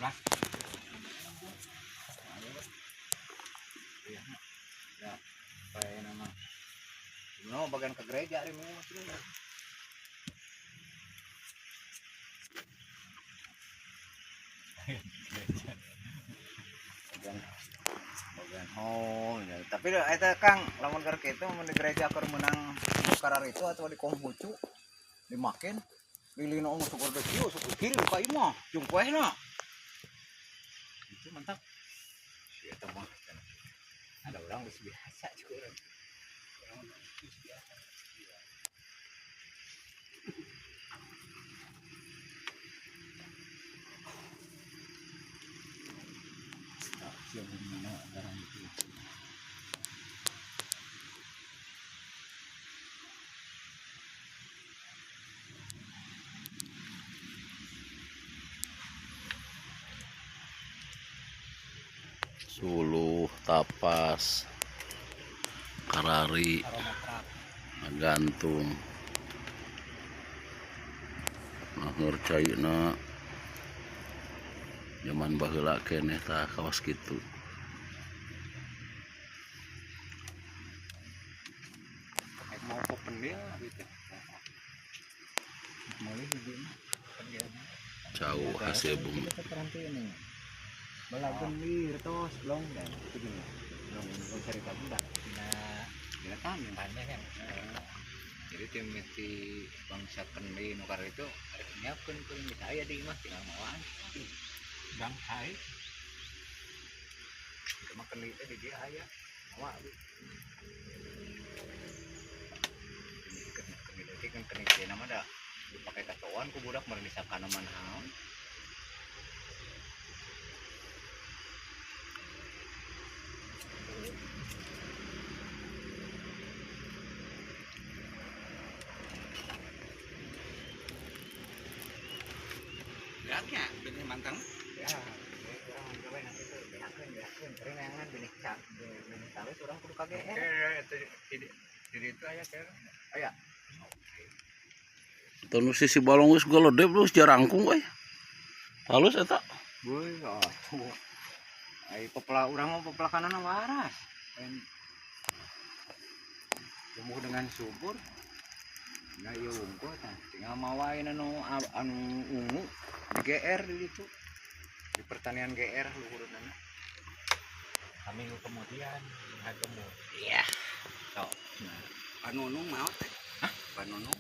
Beras. Iya. Ya, kayak nama. No, bagian ke gereja hari Minggu masih. Bagian oh, ya. Tapi eta Kang, lamun keur kitu mun di gereja keur meunang karar itu atau di Konghucu dimaken lilin om syukur deui kieu syukur kiri ka imah jeung poehna. Itu mantap. Si eta mah ada orang geus biasa juga orang. Orang geus biasa. Suluh, tapas, karari, gantung, mahmur caina, zaman baheula keneh tah kawas kitu. Mau pendil gitu. Jauh hasil bumi. Belagun lir tos long dan itu gini. Long cerita budak dina dina tani kan. Jadi tim mesti bangsa kendi nu kar itu arek nyiapkeun kuring geus aya di imah tinggal mawaan. Gang hae. Itu mah kendi teh di dieu aya. Mawa abdi. Kendi teh kan kendi teh nama da dipake katoan ku budak meureun disakanaman naon. Beaknya benih mantang. Ya, orang gawe nanti tuh beakeun beakeun neangan benih cak, benih talus urang kudu KGR. Di itu aya teh. Aya. Teu sisi balong geus goledep geus jarangkung euy. Halus eta. Woi, atuh. Ai pepela urang mah pepelakanana waras. Tumbuh dengan subur. Nah, ieu wungkul tah tinggal mawain anu anu ungu di GR di ditu. Di pertanian GR luhureunana. Minggu kemudian hagemur. Iya. Sok. Panunung maot teh. Hah? Panunung.